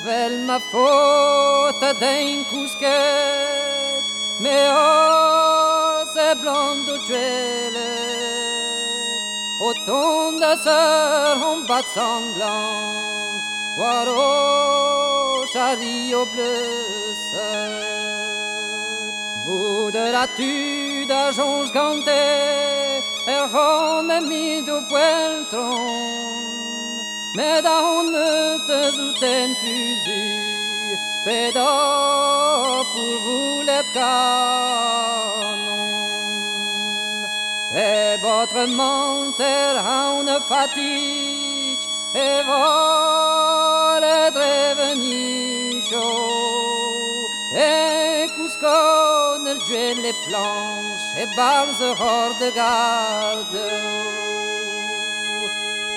Vel ma faot a den kousket, me o seblant o tuelet, o tont da seur hon bat sanglant, war o chari o bleuset. Moeder a tud a jonj gante, er hon e mid o poeltron, Met a hon eus outen fuzu, pet a pour voulet kanon. E votre mantel haun fatic, e vole drevenicho, e kouskon el duel e planche, e barz hor de garde.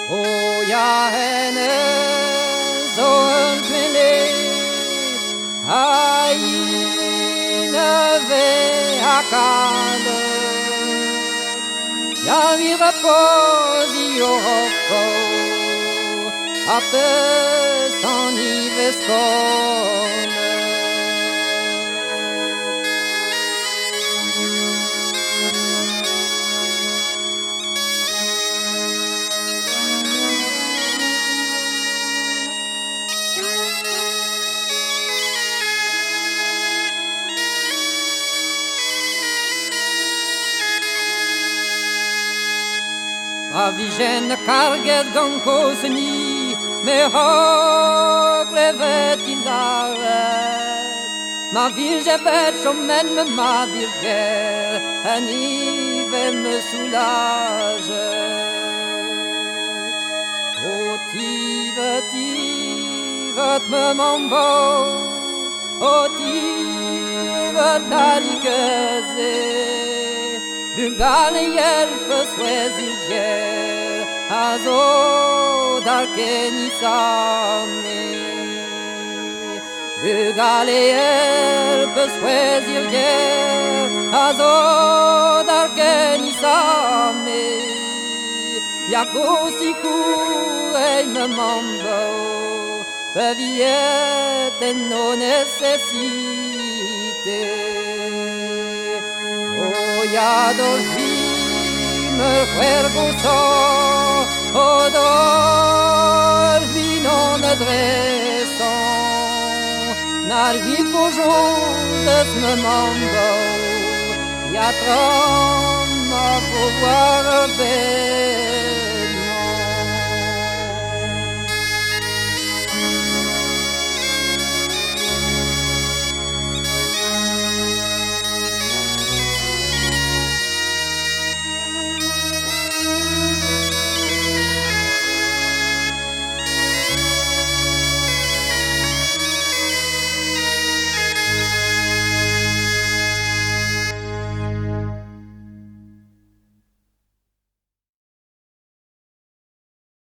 O ya hennez zo ur gwele, ha ineve ha kalet. Ya vi reposi o hoko, ha peus an ivez konet. A vijen karget gant kozhni, me ho klevet ilaret. Ma vije bet chomen me ma virger, an ive me soulage. O tivet, tivet me mambo, o tivet larikeze, Bugale yelpe souezil a zo d'ar kenisame. Bugale yelpe souezil a zo d'ar kenisame. Ya gosikou ei me mambo, pe viet en no nécessité. O ya dorvi me c'hwergoso, o dorvi non adressan, nar vi pojon deus me mambo, ya tram ma vo war bere.